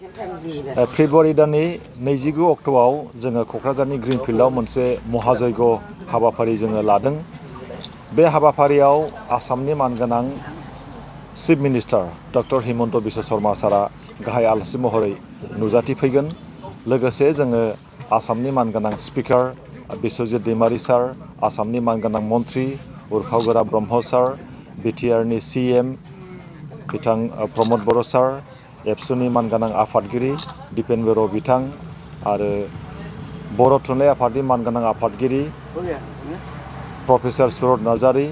फेब्रुवारि दाननि 29 अक्ट'आव जोङो क'क्राझारनि ग्रीन फिल्डआव मोनसे महाजयग हाबाफारि जोङो लादों। बे हाबाफारियाव आसामनि मानगोनां chief minister doctor Himanta Biswa Sharma सारा गाहाय आलासि महरै नुजाथिफैगोन। लोगोसे जोङो आसामनि मानगोनां स्पिकार बिश्वजित दैमारी सार, आसामनि मानगोनां मन्त्रि उर्खाव ब्रह्म सार, बिटिआरनि CM बिथां प्रमद बर' सार, एबसुनि मानगोनां आफादगिरि दिपेन बर' बिथां आरो बर' थुनलाइ आफादनि मानगोनां आफादगिरि प्रफेसर सुरत नार्जारी,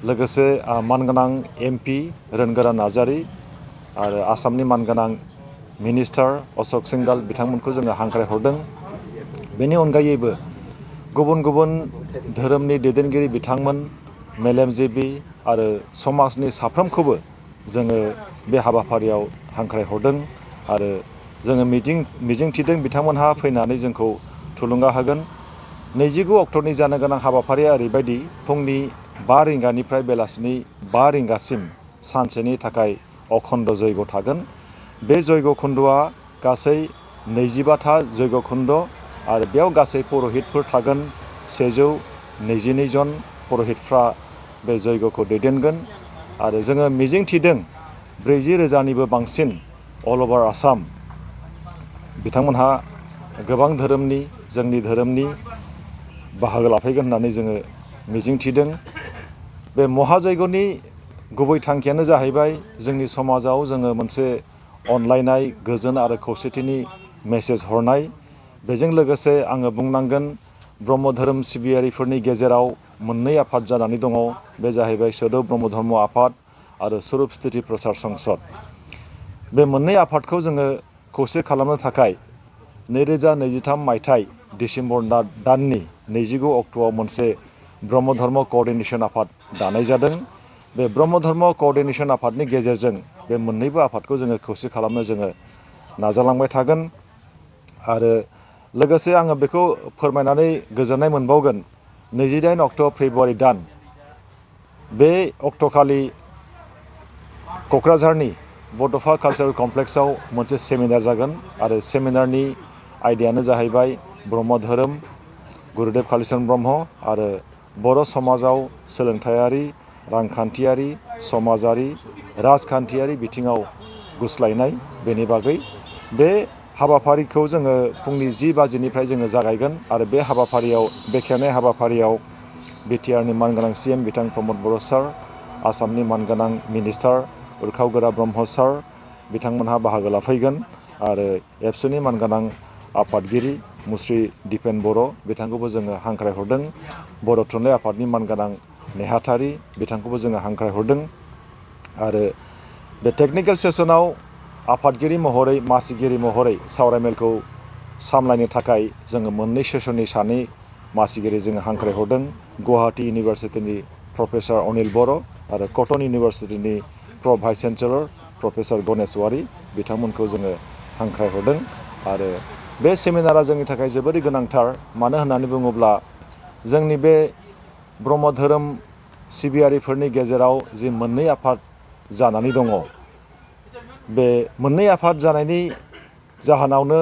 लोगोसे मानगोनां MP रोनगोरा नार्जारी आरो आसामनि मानगोनां मिनिस्टार अशक सिंघाल बिथांमोनखौ जोङो हांख्रायहरदों। बेनि अनगायैबो गुबुन गुबुन धोरोमनि दैदेनगिरि बिथांमोन, मेलेमजिबि आरो समाजनि साफ्रोमखौबो जोङो बे हाबाफारियाव हांख्रायहरदों आरो जोङो मिजिंथिदों बिथांमोनहा फैनानै जोंखौ थुलुंगा होगोन। 29 अक्ट'नि जानो गोनां हाबाफारिया ओरैबायदि फुंनि 5 रिंगानिफ्राय बेलासिनि 5 रिंगासिम सानसेनि थाखाय अखन्द जयग थागोन। बे जयग खुन्दआ गासै 25था जयग खुन्द आरो बेयाव गासै पुरहितफोर थागोन। 122 जन पुरहितफ्रा बे जयगखौ दैदेनगोन आरो जोङो मिजिंथिदों 40,000निबो बांसिन अल अभार आसाम बिथांमोनहा गोबां धोरोमनि जोंनि धोरोमनि बाहागो लाफैगोन होननानै जोङो मिजिंथिदों। बे महाजयगनि गुबै थांखियानो जाहैबाय जोंनि समाजाव जोङो मोनसे अनलायनाय, गोजोन आरो खौसेथिनि मेसेज हरनाय। बेजों लोगोसे आङो बुंनांगोन ब्रह्म धोरोम सिबियारिफोरनि गेजेराव मोननै आफाद जानानै दङ। बे जाहैबाय सोदोब ब्रह्म धर्म आफाद आरो स्वरुप स्थिति प्रसार संसद। बे मोननै आफादखौ जोङो खौसे खालामनो थाखाय 2023 मायथाइ डिसेम्बर दाननि 29 अक्ट'आव मोनसे ब्रह्म धर्म क'अर्डिनेशन आफाद दानाय जादों। बे ब्रह्म धर्म क'अर्डिनेशन आफादनि गेजेरजों बे मोननैबो आफादखौ जोङो खौसे खालामनो जोङो नाजालांबाय थागोन आरो लोगोसे आङो बेखौ फोरमायनानै गोजोननाय मोनबावगोन 28 अक्ट' फेब्रुवारि दान बे अक्ट'खालि क'क्राझारनि बड'फा कालचारेल कमप्लेक्सआव मोनसे सेमिनार जागोन आरो सेमिनारनि आयदायानो जाहैबाय ब्रह्म धोरोम, गुरुदेव कालीचरण ब्रह्म आरो बर' समाजाव सोलोंथायारि, रांखान्थियारि, समाजारि, राजखान्थियारि बिथिङाव गुस्लायनाय बेनि बागै। बे हाबाफारिखौ जोङो फुंनि 10 बाजिनिफ्राय जोङो जागायगोन आरो बे हाबाफारियाव बेखेवनाय हाबाफारियाव बिटिआरनि मानगोनां CM बिथां प्रमद बर' सार, आसामनि मानगोनां मिनिस्टार उर्खाव ब्रह्म सार बिथांमोनहा बाहागो लाफैगोन आरो एबसुनि मानगोनां आफादगिरि मुस्रि दिपेन बर' बिथांखौबो जोङो हांख्रायहरदों। बर' थुनलाइ आफादनि मानगोनां नेहाथारि बिथांखौबो जोङो हांख्रायहरदों आरो बे टेकनिकेल सेसनाव आफादगिरि महरै मासिगिरि महरै सावरायमेलखौ सामलायनो थाखाय जोङो मोननै सेसननि सानै मासिगिरि जोङो हांख्रायहरदों। गुवाहाटी इउनिभारसिटिनि प्रफेसर अनिल बर' आरो कटन इउनिभारसिटिनि प्र भाइस चेन्सेलर प्रफेसर गणेश वारि बिथांमोनखौ जोङो हांख्रायहरदों आरो बे सेमिनारा जोंनि थाखाय जोबोरै गोनांथार। मानो होननानै बुङोब्ला जोंनि बे ब्रह्म धोरोम सिबियारिफोरनि गेजेराव जि मोननै आफाद जानानै दङ, बे मोननै आफाद जानायनि जाहोनावनो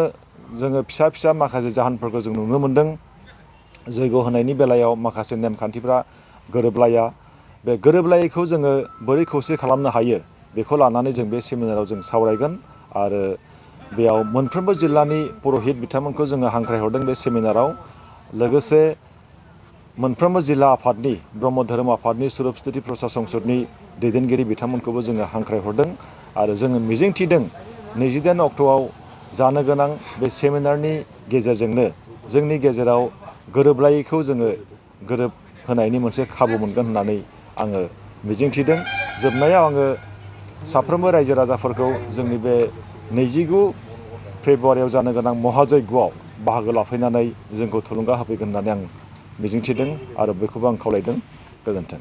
जोङो फिसा फिसा माखासे जाहोनफोरखौ जों नुनो मोन्दों। जयग होनायनि बेलायाव माखासे नेमखान्थिफ्रा गोरोबलाया। बे गोरोबलायैखौ जोङो बोरै खौसे खालामनो हायो बेखौ लानानै जों बे सेमिनाराव जों सावरायगोन आरो बेयाव मोनफ्रोमबो जिल्लानि पुरहित बिथांमोनखौ जोङो हांख्रायहरदों बे सेमिनाराव। लोगोसे मोनफ्रोमबो जिल्ला आफादनि ब्रह्म धोरोम आफादनि स्वरुप स्थिति प्रसार संसदनि दैदेनगिरि बिथांमोनखौबो जोङो हांख्रायहरदों आरो जोङो मिजिंथिदों 28 अक्ट'आव जानो गोनां बे सेमिनारनि गेजेरजोंनो जोंनि गेजेराव गोरोबलायैखौ जोङो गोरोबहोनायनि मोनसे खाबु मोनगोन होननानै आङो मिजिंथिदों। जोबनायाव आङो साफ्रोमबो रायजो राजाफोरखौ जोंनि बे 29 फेब्रुवारियाव जानो गोनां महाजयगआव बाहागो लाफैनानै जोंखौ थुलुंगा होफैगोन होननानै आं मिजिंथिदों आरो बेखौबो आं खावलायदों। गोजोन्थों।